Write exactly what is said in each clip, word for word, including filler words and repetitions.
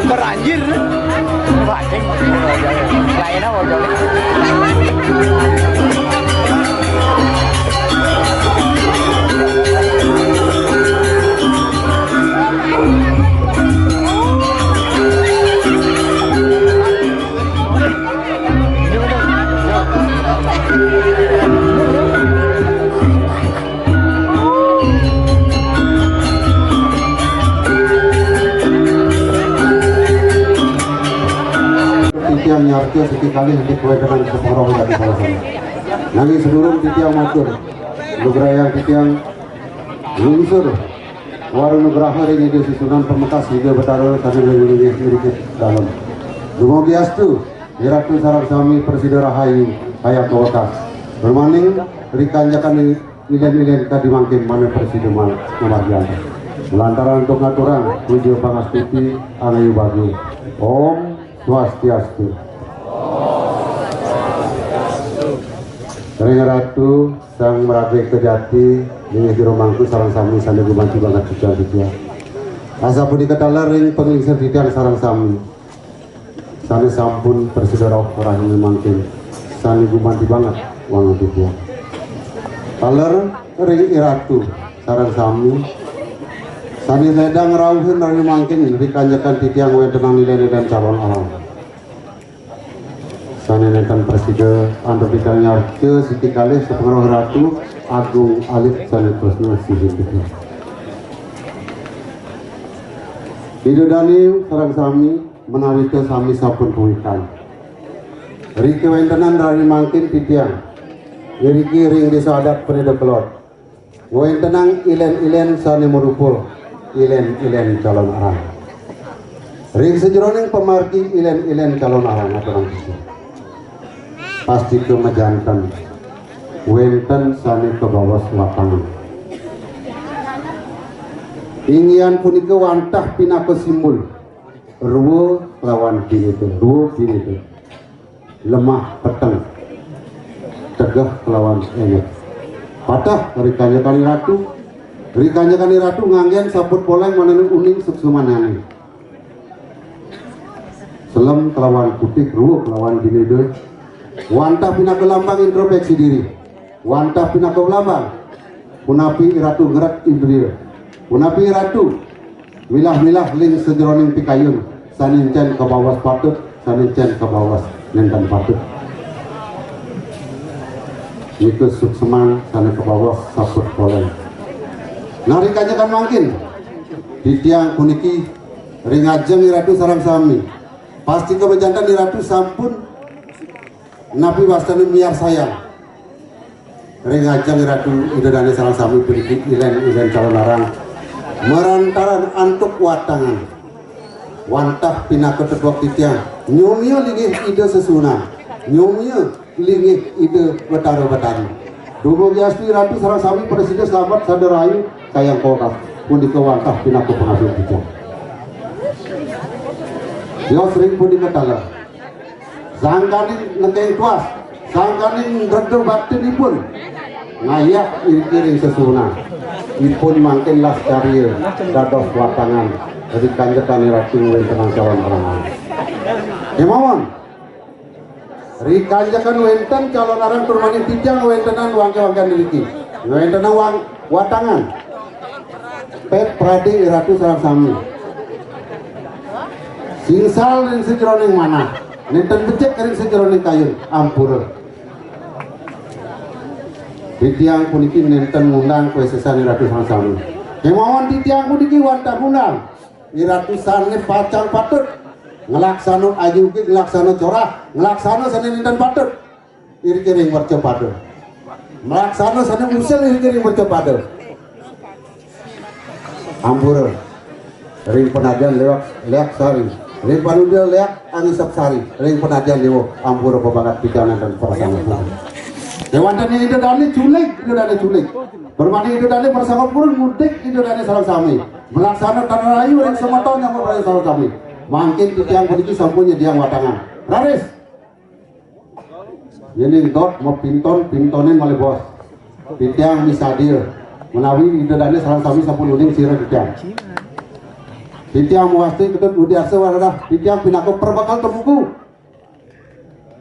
Berbanjir. Lain apa, Cok? Titiang nyarta siki kalih indik kawéntenan separoh dadi balasan. Nanging sadurung titiang matur, lugrayang titiang lungsur wara nugraha ring Ida Sesuunan pamekas Ida Betara sané linggih iriki dalem. Dumogi astu, Iratu sareng sami prasida rahayu, kayang kawekas. Purmaning rikanjekan ilén-ilén kadi mangkin mané prasida ma-, mamargiang. Lantaran antuk ngaturang puja pangastuti angayu bagus. Om Swastiastu. Ring Ratu Sang Maraga Eka Jati, linggih jero mangku sareng sami sané gumanti banget titiang titiang. Asapunika taler ring panglingsir titiang sareng sami. Sané sampun prasida rauh rahina mangkin, sané gumanti banget wangun titiang. Taler ring Iratu sareng sami, sané ledang rauhin rahina mangkin, rikanjekan titiang wéntenang ilén-ilén calon arang. Sané nénten prasida antuk titiang nyarta siki kalih sapangrauh Ratu Agung Alit sané tresna sihin titiang. Ida dané sareng sami, ménawi ta sami sampun pawikan. Ri kawéntenan rahina mangkin titiang iriki ring Désa Adat Penida Kelod ngwéntenang ilén-ilén sané marupa ilén-ilén calon arang. Ring sajeroning pamargi ilén-ilén calon arang aturang sisi. Pastika majanten wénten sané kabaos watangan. Inggihan punika wantah pinaka simbol rwa kelawan bineda, rwa bineda. Lemah peteng, tegeh kelawan éngét. Pateh rikanjekan Iratu, rikanjekan Iratu nganggén saput poléng manawi uning suksmanyané. Selem kelawan putih, rwa kelawan bineda. Wantah pinaka lambang introspeksi diri. Wantah pinaka lambang punapi Iratu ngeret indria. Punapi Iratu milah-milah ring sajeroning pikayun sané encén kabaos patut, sané encén kabaos nénten patut. Nika suksman sané kabaos saput poléng. Nah, rikanjekan mangkin, titiang puniki ring ajeng Iratu sareng sami. Pastika majanten Iratu sampun napi wastané miarsayang. Ring ajeng Ratu Ida Dané sareng sami puniki ilén-ilén calon arang marantaran antuk watangan. Wantah pinaka tetuek titiang, nyomia linggih Ida Sesuunan, nyomia linggih Ida Betara Betari. Dumugi astu Ratu sareng sami prasida slamet sada rahayu kayang kawekas. Punika wantah pinaka pangabdi titiang. Tios ring punika taler. Sangkaning nekeng tuas, sangkaning reda baktinipun ngayah iriki ring Sesuunan. Ipun mangkin lascarya dados watangan rikanjekan Ratu wénten calon arang. Kémaon, rikanjekan wénten calon arang tur maning titiang wéntenan wangké-wangkéan iriki. Wéntenan wang-, watangan. Pét pradé Ratu sareng sami. Singsal ring sajeroning manah, nénten becik ring sajeroning kayun, ampura. Titiang puniki nénten ngundang kawisésan Ratu sareng sami. Kémaon titiang puniki wantah ngundang Ratu sané pacang patut nglaksana aji ugi, nglaksana corah, nglaksana sané nénten patut. Iriki ring mercapada. Malaksana sané usil ring percepada. Ampura. Ring panadian léak, léak sari. Ring panadian léak angisep sari. Ring panadian déwa ampura pabanget pidan dan prasangga. Déwanten Ida Dané culik, Ida Dané culik. Bermani Ida Dané prasangga purun mudik Ida Dané sareng sami. Malaksana tan rahayu ring semeton nyambi sareng sami. Mangkin titiang puniki sampun nyediang watangan. Raris. Yéning dot mapinton, pintonin malih bos. Titiang misadia. Menawi Ida Dané sareng sami sampun uning sira titiang. Titiang mawasta Ketut Budi Arsa Waradah. Titiang pinaka perbekel temuku.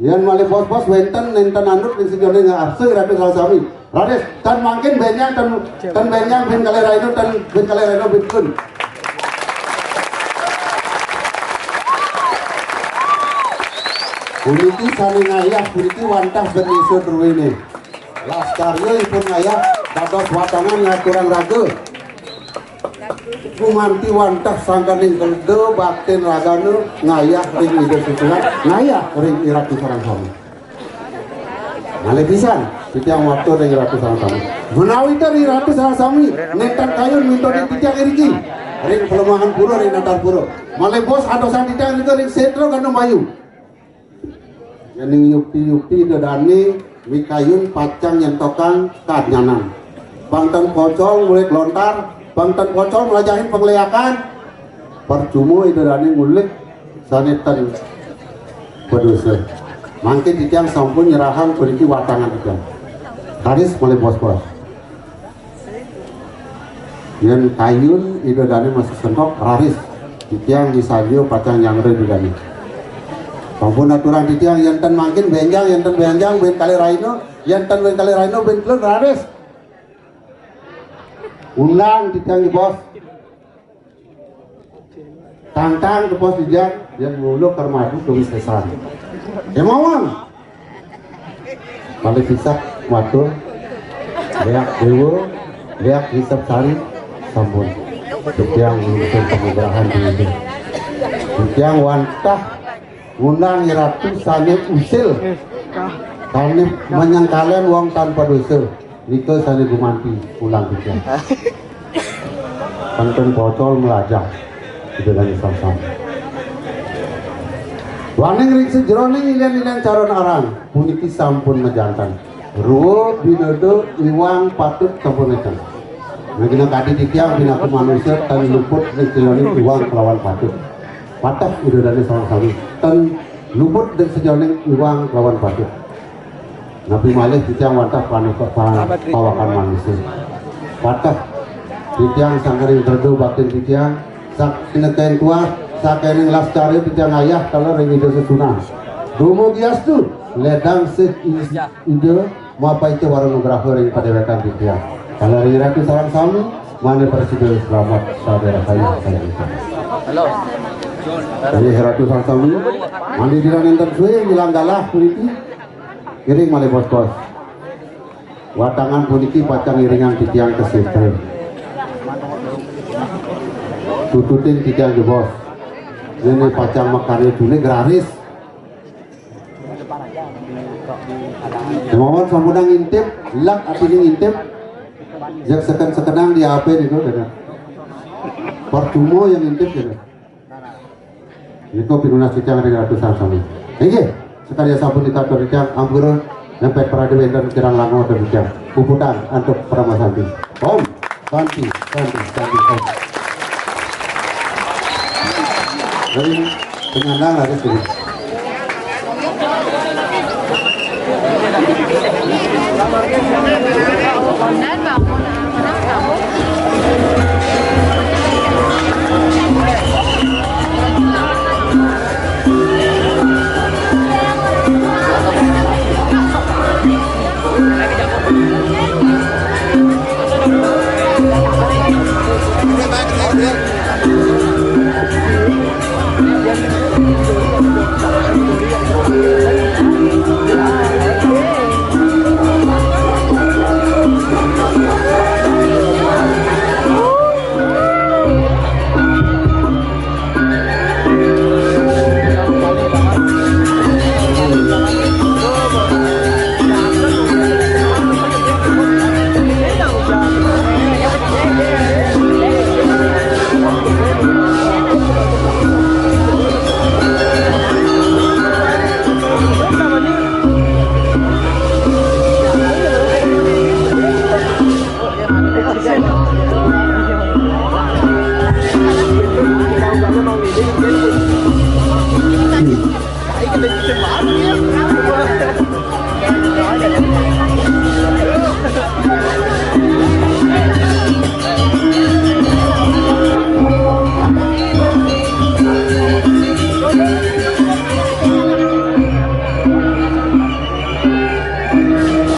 Yén malih bos-bos wénten, nénten andut ring sajeroning arsa Ratu sareng sami. Raris, tan mangkin bénjang, tan, tan bénjang, bén kalih rahina, tan bén kalih rahina, bén kun. Puniki sané ngayah, puniki wantah bén ngisud ruiné. Lascarya ipun ngayah dados watangan ngaturang raga. Gumanti wantah sangkaning kreda baktin ragana ngayah ring Ida Sesuhunan, ngayah ring Iratu sareng sami. Malih pisan, titiang matur ring Iratu sareng sami. Menawi ten Iratu sareng sami, nénten kayun mintonin titiang iriki. Ring Palemahan Pura, ring Natar Pura. Malih bos adosan titiang irika ring Sétra Gandum Ayu. Yéning yukti-yukti Ida Dané mikayun pacang nyentokang kadnyanan. Pang ten pocol ngulik lontar, pang ten pocol mlajahin pangléakan. Percuma Ida Dané ngulik sané ten padosa. Mangkin titiang sampun nyerahang puniki watangan titiang. Raris malih bos-bos. Yén kayun Ida Dané masih sentok, raris. Titiang misadia pacang nyanggra Ida Dané. Sampun aturang titiang, yén ten mangkin bénjang, yén ten bénjang, bén kalih rahina, yén ten bén kalih rahina, bén telun, raris. Undang titiang, bos. Tangtang tepos titiang, yén mula karmadu kawisésan. Kémaon. Malih pisan matur, léak déwa, léak ngisep sari, sampun. Titiang nuntun panugrahan Ida. Titiang wantah ngundang Iratu sané usil, sané manyengkalen wong tan padosa. Nika sané gumanti ulang titiang. Pang ten pocol mlajah. Ida Dané sareng sami. Duaning ring sajeroning ilén-ilén Caran Arang, puniki sampun majanten. Rwa, binada, iwang, patut sampun nénten. Nah, dina kadi titiang pinaka manusa tan luput ring sajeroning iwang kelawan patut. Patut Ida Dané sareng sami. Tan luput ring sajeroning iwang kelawan patut. Napi malih titiang wantah panuka pa-, pawakan manusa. Patut titiang sangkaning kreda baktin titiang, saking kénten tuah, saking lascarya titiang ngayah kala ring Ida Sesuhunan. Dumugi astu, lédang sih Ida mapaica wara nugraha ring padéwékan titiang. Kala ring Ratu sareng sami, mangda prasida slamet sabar rahayu. Halo. Ring Ratu sareng sami, mangda kirang nénten sué ngilang galah puniki. Ngiring malih bos-bos. Watangan puniki pacang ngiringang titiang ka sétra. Tututin titiang jebos. Yén pacang makarya culik raris. Kémaon sampunang ngintip, lag atiné ngintip. Jeg seken-sekenang di H P niku, kéné. Percuma yang ngintip, kéné. Niku pinunas titiang ring Ratu sareng sami. Inggih, sakarya sapunika atur titiang ampura nempet parade wénten kirang langkung atur titiang. Puputang antuk parama santi. Om Santi, Santi, Santi, Om. Ring penyandang raris dulu.